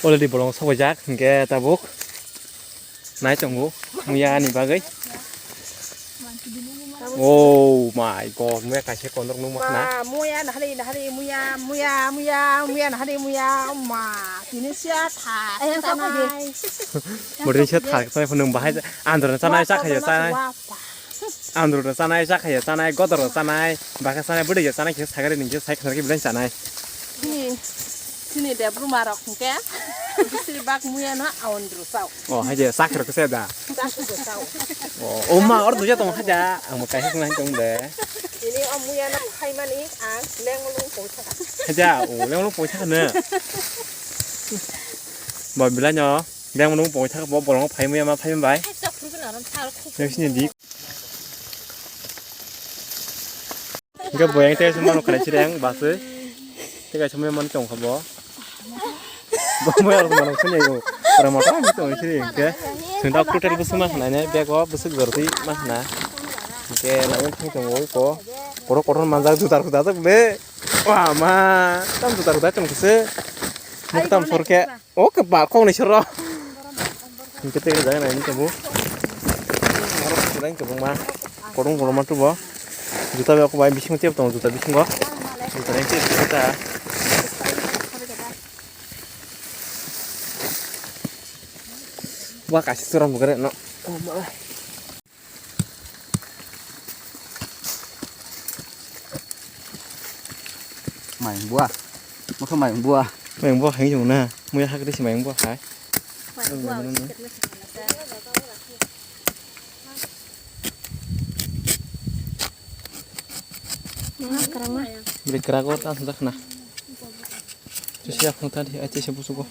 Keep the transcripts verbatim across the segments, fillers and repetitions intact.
Already bolong sobaijak, hingke tabuk nai tongo muya ni bagwi. Oh my God, muya kaisa kondok nung ma khna. Ma, muya nahari, nahari, muya, muya, muya, muya nahari, muya, ma, tini sia tha, Ayang tha sakho di. Nai. Bwrwi se thak tongwi phunung bahai andro chanai Wa, chakha ya tongma chanai. Wa, pa. Andro rok chanai, chakha ya chanai, godor rok chanai, bakha chanai, bwdwi ya chanai, khe sagari ni khe sai khwnar khe belai chanai. Chini, chini debru marok hwnkhe, bisiri bak muya no andro chao. O, hai je, chakha rok khe da. Chakha rok chao. O, o ma, or duja tong haja, ang mo kaisa khwna tong de. Chini o muya no khaimani ang lenglung poitha. Haja, o, lenglung poitha ne. Ba belai no, lenglung poitha bo bolong phai muya ma phai bai. Next ni dik. Hingke boyang tei sumano khalai sireng basui. Tei kaisa mui mani tongkha bo. Bo mui arok mano sini go. Pura motor ni tong sini hingke. Sunda kutel busuma khnai ne bego busuk jordi ma khna. Hingke lain thang tongo ko. Poro kotor manjak jutar jutar tak le. Wa ma. Tam jutar jutar tong kese. Muktam sorke. O kebal kok ni soro. Hingke tei jaga nai ni tongo. Aro kebang kebangma. Kodong kodong ma tubo. Juta bai kok bai bisingo tep tongo juta bisingo. Juta bai tep juta. Wa kasi suram bugare no. Mayung bua. Mokhe mayung bua. Mayung bua hai jong na. Muya hakri si mayung bua hai. Mayung bua. Beri kerago ta sudah kena. Terus ya phone tadi aja saya busuko.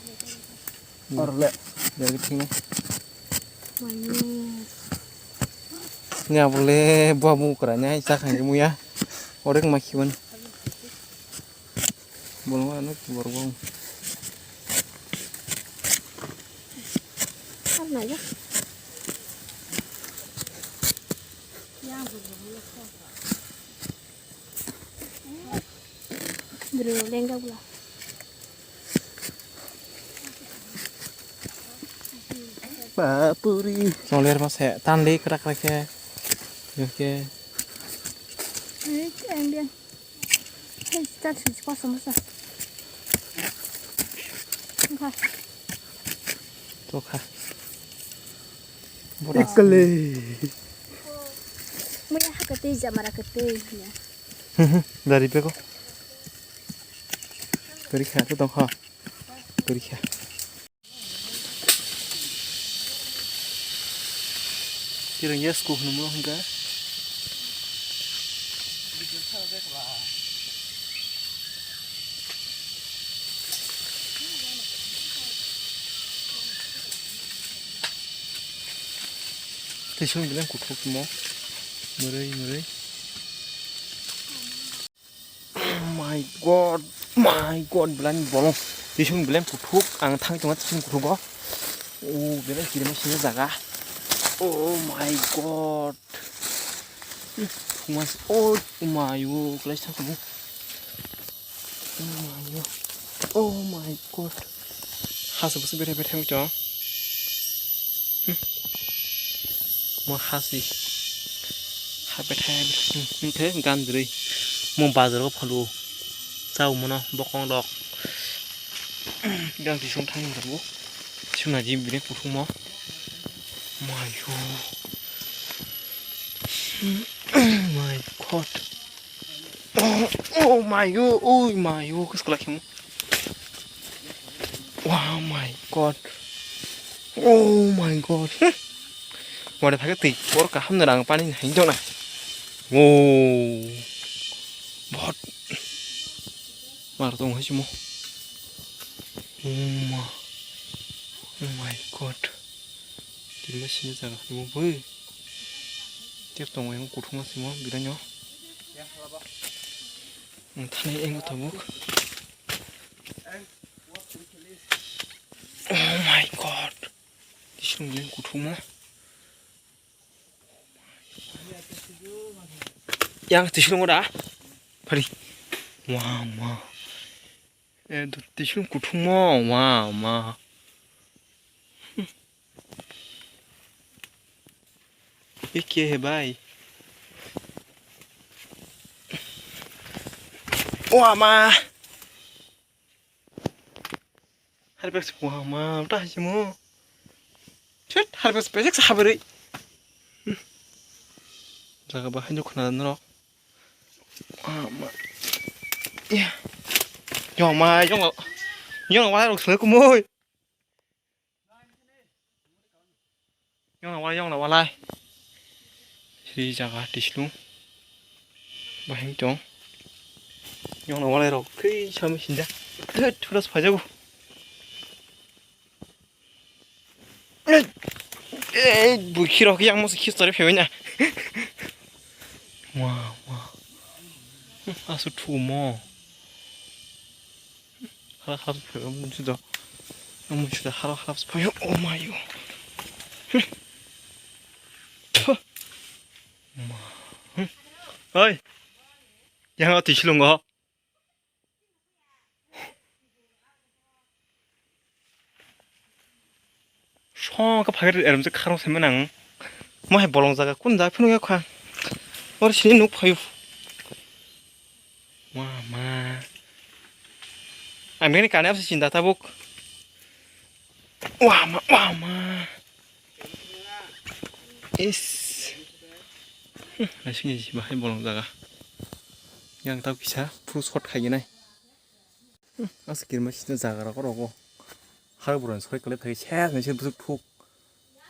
Orle. Dari sini. Nya bole bua bukra nya isa khang muya. Orek makhiban. Bolong ano borong. Bro, lengga bula. Papuri. Soler mase tanli krak krak khe. Oke. Ini yang dia. Hei, start switch kosong masa. Oke. Tokha. Ikle. Muya hakati jamara kati ya. Dari peko. Dari kha to tokha. Purikha. Tireng ya school hwnwi mano hwnkha. Tei song belai kuthuk tongmo. Mwrwi, mwrwi. Oh my God, my God, belai ni bolong. Tisung belai kuthuk, ang thang tongo tisung kuthugo. Oh, belai kirima sini jaga. Oh my God. Thuma, oh, mayo, kelai sa kubu. Oh mayo. Oh my God. Hasa busu bere bere thang to. Hmm. Mo hasi. Hape thai hape thai. Hmm, hmm, the gan dri. Mo bazar o phalu. Chao mono bokong dok. Gang tisung thang dok bo. Suna ji bini kuthung mo. Mayo. My God. Oh my God, oh my God, kis kelak himu. Wow, my God. Oh my God. Wada phake twi por kaham na rang pani hai jona. Oh. Bot. Mar tong hai simo. Oh my. Oh my God. Tima sini jaga mo bui. Tep tongo yang kuthuma simo bidanyo. Ang thani engo tabuk. Oh my God. Tisung yang kuthuma. Yang tisung da. Pari. Wah, ma. Eh, tisung kuthuma, wah, ma. Ye kya hai bhai? O ama. Harpex wa ma ta hai mo. Chut, harpex pejek sa habri. Jaga bahai no khna norok. Ama. Ya. Yong ma yong. Yong wa rok sele kumoi. Yong na walai, yong na walai. Sri jaga tislung. Bahing tong. Yong na walai rok khe sami sinda. Thut, thut, phai jago. Eh, bukhi rok yang mos khis tare phewina. Wah, wah. Asu thumo. Hala hala phai, omo muchida. Omo muchida hala hala phai. Oh my God. Oi. Yang ati silungo. Song khe phai erom se kharok se menang. Mo hai bolong jaga kun jaga phunu ya kha. Or sini nuk phayu. Wah ma. Ang bini kane apsa chinta tabuk. Wah ma, wah ma. Is. Asini bahai bolong jaga. Yang tab kisa phuru shot khainai. As kirma sini jaga rok rogo. Har buran soi kale phai ses nai se busuk thuk.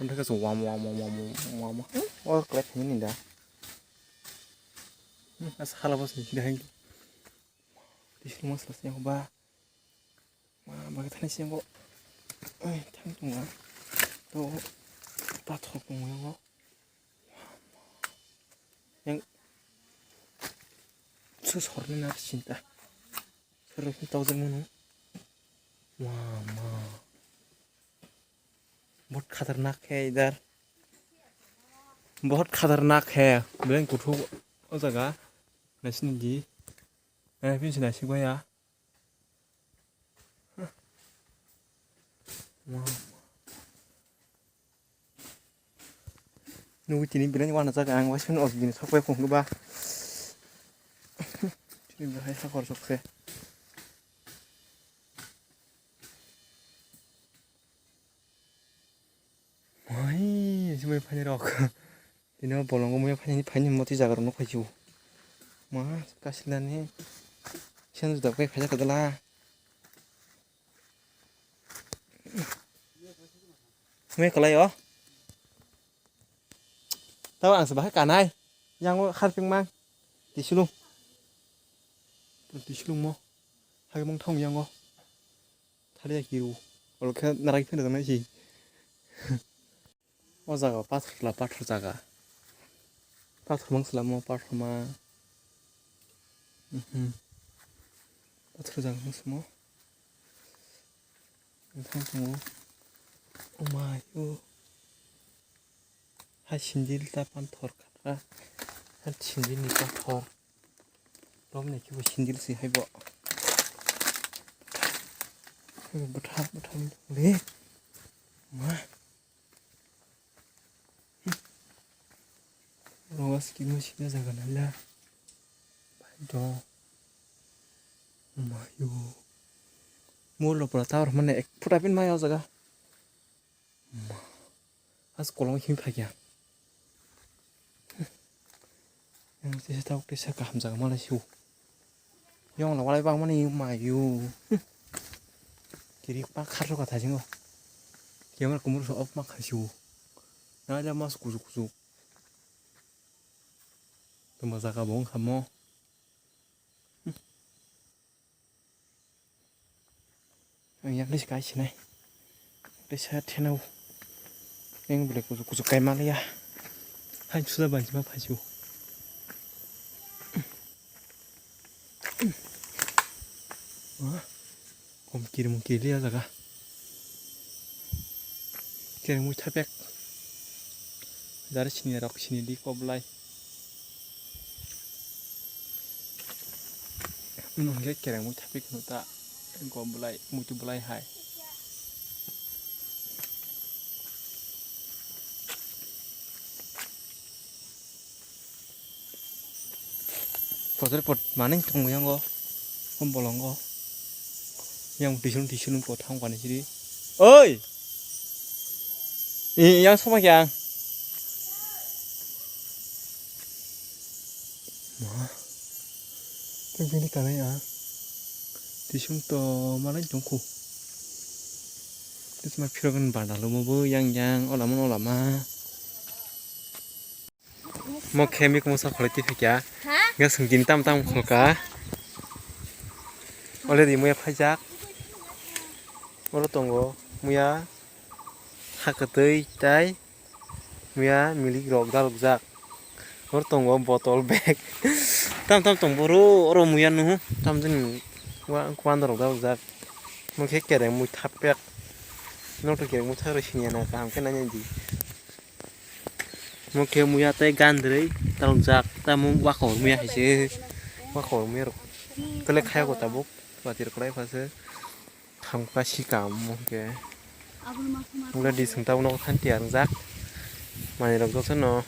Ang thaka so wam wam wam wam wam wam. O kale phai ni da. As hala bos ni dai. Tisu mas las yang ba. Ma ba thani se ngo. Ai thang tunga. To pathok tunga ngo. Yang su sorni na chinta. Sorni tau jeng mano. Wah ma. बहुत खतरनाक है इधर। बहुत खतरनाक है। Beng kuthuk o jaga. Nasini di. Eh, pin sina si ya. Nugui tini belai ni wana jaga ang waisa no bini sok bai phung ba. Tini belai sakor sok se. Mai, sumai phani rok. Tini o bolongo muya phani phani moti jaga rok no phai ju. Ma, kasilani. Sen juda kai phai jakadala. Me kalai o. Tao ang se bahai kanai. Yang o harping mang. Tisulung. Tisulung mo. Hai mong thong yang o. Thali ya kiru. Olo khe narak pheno nai si. O jaga pathor la pathor jaga. Pathor mang selamo pathor ma. Mhm. Pathor jaga mang selamo. Ang thang tongo. Oh my, oh. Hai sindil ta pathor kha. Hai sindil ni pathor. Rom ni kibo sindil si hai bo. Hai bo bwtha, bwtha ni le. Ma. Rogo sikimo sina jaga naila. Bai do. Mayo. Molo pura tower mane ek phuta pin maya o jaga. Ma. As kolong him phakya. Yang sisa tabuk tisa kaham jaga malai siu. Yong la walai bang mani mayu. Kiri pa khar soka thajingo. Kemar kumur so op ma khasiu. Na ja mas kujuk kujuk. Tuma jaga bong khamo. Ang yakni se kai sinai. Tei sa thenao. Eng bwlai kuchuk kuchuk kai maliya. Hai suda bai ma phaisu. Wah. Kom kirim kiliya jaga. Kereng mui thapek. Jari sini rok sini di koblai. Nungke kereng mui thapek no ta. Koblai, muitu blai hai. Kotor pot manwi tongwi yango. Kom bolongo. Yang tisun tisun ko thang pani siri. Oi! I, yang soma kya? Ma. Teng teng ni kanai a. Tisung to malai tongkhu. Tisma phirok ni banda lomo bo yang yang olama olama. Mo khe mik musa kholai tiphikya. Ha? Nga sung din tam tam kholka. Already muya phaijak. Oro tongo muya. Hakatwi tai muya milik rok dalokjak. Oro tongo botol bag. Tam tam tong boro oro muya nuhu tam jani kuan rok dalokjak. Mo khe kereng mui thap pek. Noto kereng mui thap rw siniya na kaham khe nai di. Mo khe muya tei gandrwi dalokjak. Tamo wakho muya hai se. Wakho muya rok. Kele khaya ko tabuk. Bati rok kwlai pha se. Thamka sikam mo khe. Wngkha di sung tabuk nogo thanti ang jak. Manwi rok joto no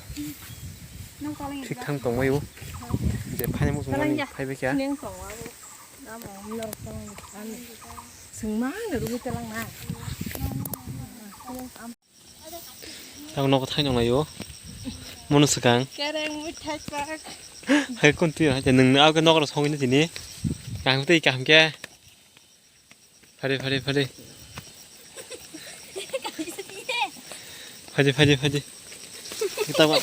thik thang tong mai o. Je phai muchung mani phai bai kha. Sungma no rugui talang na. Tabuk nogo thang nang lai o. Mono swkang. Kereng mui thai pak. Hai kun twi hai nung no abo nogo song ni tini. Kaham tei kaham khe. Phadi, phadi, phadi. Phadi, phadi, phadi. Kita ba.